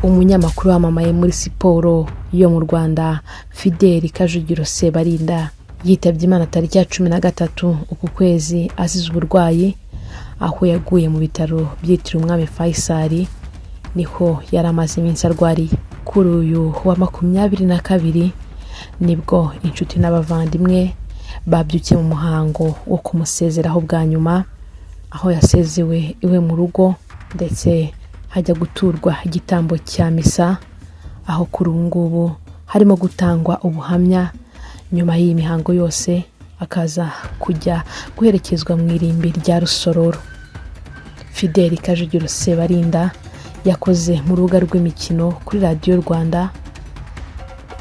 Umunyamakuru wamamaye muri siporo yo mu Rwanda, Fideli Kajugiro Sebarinda, yitabye Imana tariki ya 13 uku kwezi azize uburwayi, aho yaguye mu bitaro byitiriwe Umwami Faisal, niho yari amaze iminsi arwariye. Kuri uyu wa 22 nibwo inshuti n'abavandimwe babyukiye mu muhango wo kumusezeraho bwa nyuma, aho yasezewe iwe mu rugo ndetse hajya guturwa igitambo cya misa, aho kuri ubu ngubu harimo gutangwa ubuhamya. Nyuma y'iyi mihango yose akaza kujya guherekezwa mu irimbi rya Rusororo. Fideli Kajugiro Sebarinda yakoze mu rubuga rw'imikino kuri Radiyo Rwanda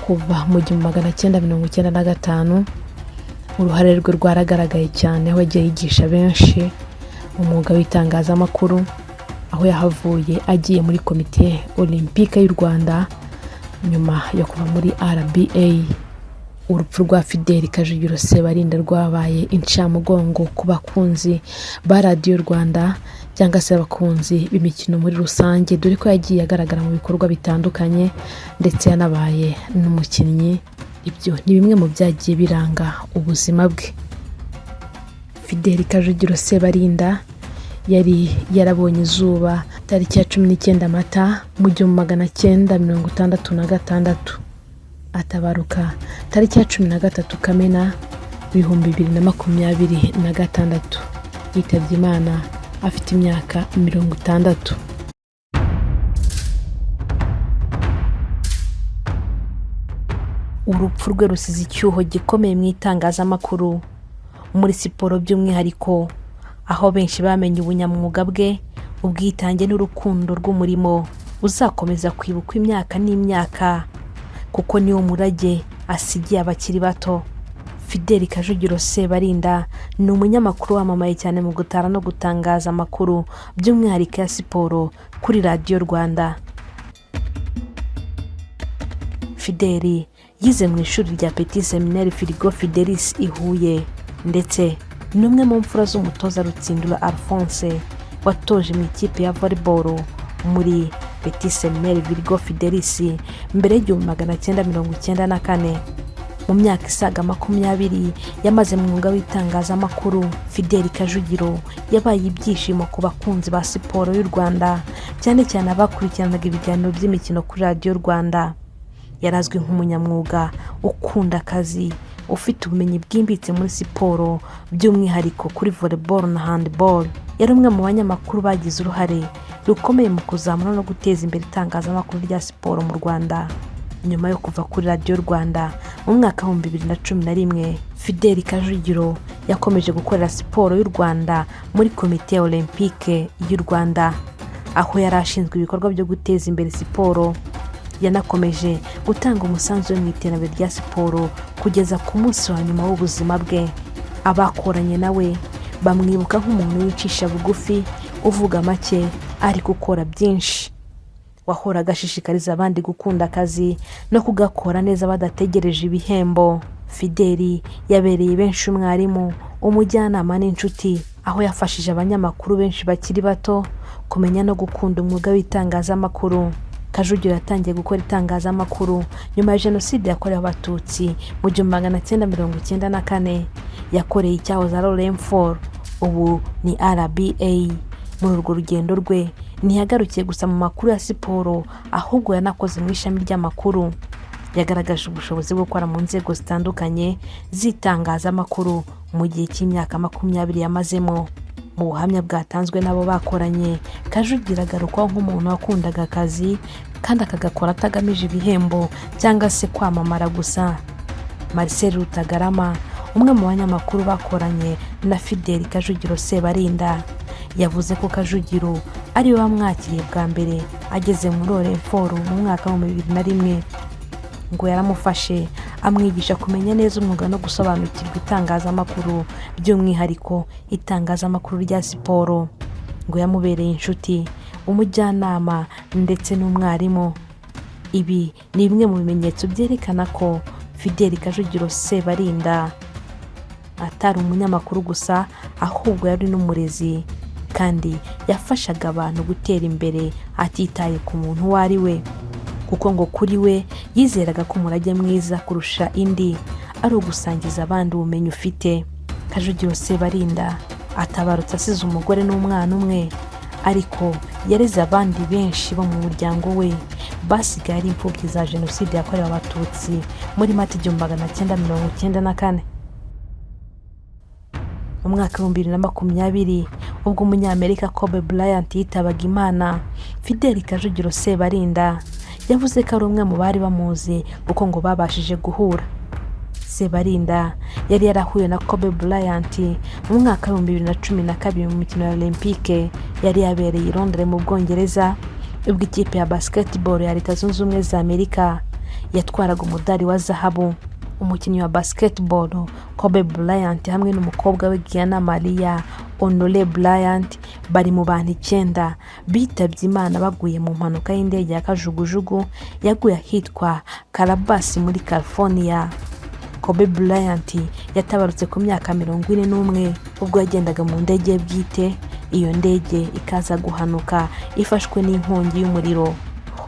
kuva mu 1995. Uruhare rwe rwaragaragaye cyane, aho yagiye yigisha benshi umwuga w'itangazamakuru, aho yahavuye agiye muri Komite Olympique y'u Rwanda nyuma yo kuva muri RBA. Urupfu rwa Fideli Kajugiro Sebarinda rwabaye incamugongo ku bakunzi ba Radiyo Rwanda cyangwa se abakunzi b'imikino muri rusange, dore ko yagiye agaragara mu bikorwa bitandukanye ndetse yanabaye n'umukinnyi. Ibyo ni bimwe mu byagiye biranga ubuzima bwe. Fideli Kajugiro Sebarinda yari yarabonye izuba tariki ya 19 Mata mu 1966, atabaruka tariki ya 13 Kamena 2026. Yitabye Imana afite imyaka 60. Urupfu rwe rusize icyuho gikomeye mu itangazamakuru, muri siporo by'umwihariko, aho benshi bamenye ubunyamwuga bwe, ubwitange n'urukundo rw'umurimo uzakomeza kwibukwa imyaka n'imyaka, kuko niwo murage asigiye abakiri bato. Fideli Kajugiro Sebarinda ni umunyamakuru wamamaye cyane mu gutara no gutangaza amakuru, by'umwihariko ya siporo, kuri Radiyo Rwanda. Fideli yize mu ishuri rya Petit Seminaire Virgo Fidelis i Huye, ndetse ni umwe mu mfura z'umutoza Rutsindura Alphonse watoje mu ikipe ya volleyball muri Petit Seminaire Virgo Fidelis mbere y'1994. Mu myaka isaga 20 yamaze mu mwuga w'itangazamakuru, Fideli Kajugiro yabaye ibyishimo ku bakunzi ba siporo y'u Rwanda, cyane cyane abakurikiranaga ibiganiro by'imikino kuri Radiyo Rwanda. Yari azwi nk'umunyamwuga ukunda akazi, ufite ubumenyi bwimbitse muri siporo, by'umwihariko kuri volleyball na handball. Yari umwe mu banyamakuru bagize uruhare rukomeye mu kuzamura no guteza imbere itangazamakuru rya siporo mu Rwanda. Nyuma yo kuva kuri Radiyo Rwanda mu mwaka w'2011, Fideli Kajugiro yakomeje gukorera siporo y'u Rwanda muri Komite Olympique y'u Rwanda, aho yari ashinzwe ibikorwa byo guteza imbere siporo. Yanakomeje gutanga umusanzu we mu iterambere rya siporo kugeza ku munsi wa nyuma w'ubuzima bwe. Abakoranye nawe bamwibuka nk'umuntu wicisha bugufi, uvuga make ariko ukora byinshi, wahoraga ashishikariza abandi gukunda akazi no kugakora neza badategereje ibihembo. Fideli yabereye benshi umwarimu, umujyanama n'inshuti, aho yafashije abanyamakuru benshi bakiri bato kumenya no gukunda umwuga w'itangazamakuru. Kajugiro yatangiye gukora itangazamakuru nyuma ya Jenoside yakorewe Abatutsi mu 1994. Yakoreye icyahoze ari Orinfor, ubu ni RBA. Muri urwo rugendo rwe ntiyagarukiye gusa mu makuru ya siporo, ahubwo yanakoze mu ishami ry'amakuru. Yagaragaje ubushobozi bwo gukora mu nzego zitandukanye z'itangazamakuru mu gihe cy'imyaka 20 yamazemo. Mu buhamya bwatanzwe n'abo bakoranye, Kajugiro agarukwaho nk'umuntu wakundaga akazi kandi akagakora atagamije ibihembo cyangwa se kwamamara gusa. Marcel Rutagarama, umwe mu banyamakuru bakoranye na Fideli Kajugiro Sebarinda, yavuze ko Kajugiro ariwe wamwakiriye bwa mbere ageze muri Orinfor mu mwaka wa 2001. Ngo yaramufashe amwigisha kumenya neza umwuga no gusobanukirwa itangazamakuru, by'umwihariko itangazamakuru rya siporo. Ngo yamubereye inshuti, umujyanama ndetse n'umwarimu. Ibi ni bimwe mu bimenyetso byerekana ko Fideli Kajugiro Sebarinda atari umunyamakuru gusa, ahubwo yari n'umurezi. Kandi yafashaga abantu gutera imbere atitaye ku muntu uwo ari we, kuko ngo kuri we yizeraga ko umurage mwiza kurusha indi ari ugusangiza abandi ubumenyi ufite. Kajugiro Sebarinda atabarutse asize umugore n'umwana umwe, ariko yareze abandi benshi bo mu muryango we basigaye ari imfubyi za Jenoside yakorewe Abatutsi muri Mata 1994. Mu mwaka w'2020, ubwo Umunyamerika Kobe Bryant yitabaga Imana, Fideli Kajugiro Sebarinda yavuze ko ari umwe mu bari bamuzi, kuko ngo babashije guhura. Sebarinda yari yarahuye na Kobe Bryant mu mwaka w'2012 mu mikino ya Olympique yari yabereye i Londres mu Bwongereza, ubwo ikipe ya basketball ya Leta Zunze Ubumwe za Amerika yatwaraga umudari wa zahabu. Umukinnyi wa basketball Kobe Bryant hamwe n'umukobwa we Gianna Maria Honore Bryant bari mu bantu icyenda bitabye Imana baguye mu mpanuka y'indege ya kajugujugu yaguye ahitwa Calabasas muri California. Kobe Bryant yatabarutse ku myaka 41 ubwo yagendaga mu ndege ye bwite, iyo ndege ikaza guhanuka ifashwe n'inkongi y'umuriro.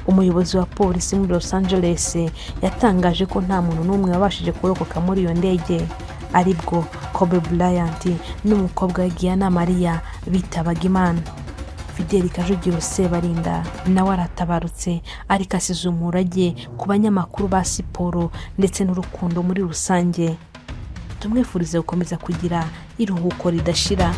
Umuyobozi wa polisi muri Los Angeles yatangaje ko nta muntu n'umwe wabashije kurokoka muri iyo ndege, aribwo Kobe Bryant n'umukobwa we Gianna Maria bitabaga Imana. Fideli Kajugiro Sebarinda nawe aratabarutse, ariko asize umurage ku banyamakuru ba siporo ndetse n'urukundo muri rusange. Tumwifurize gukomeza kugira iruhuko ridashira.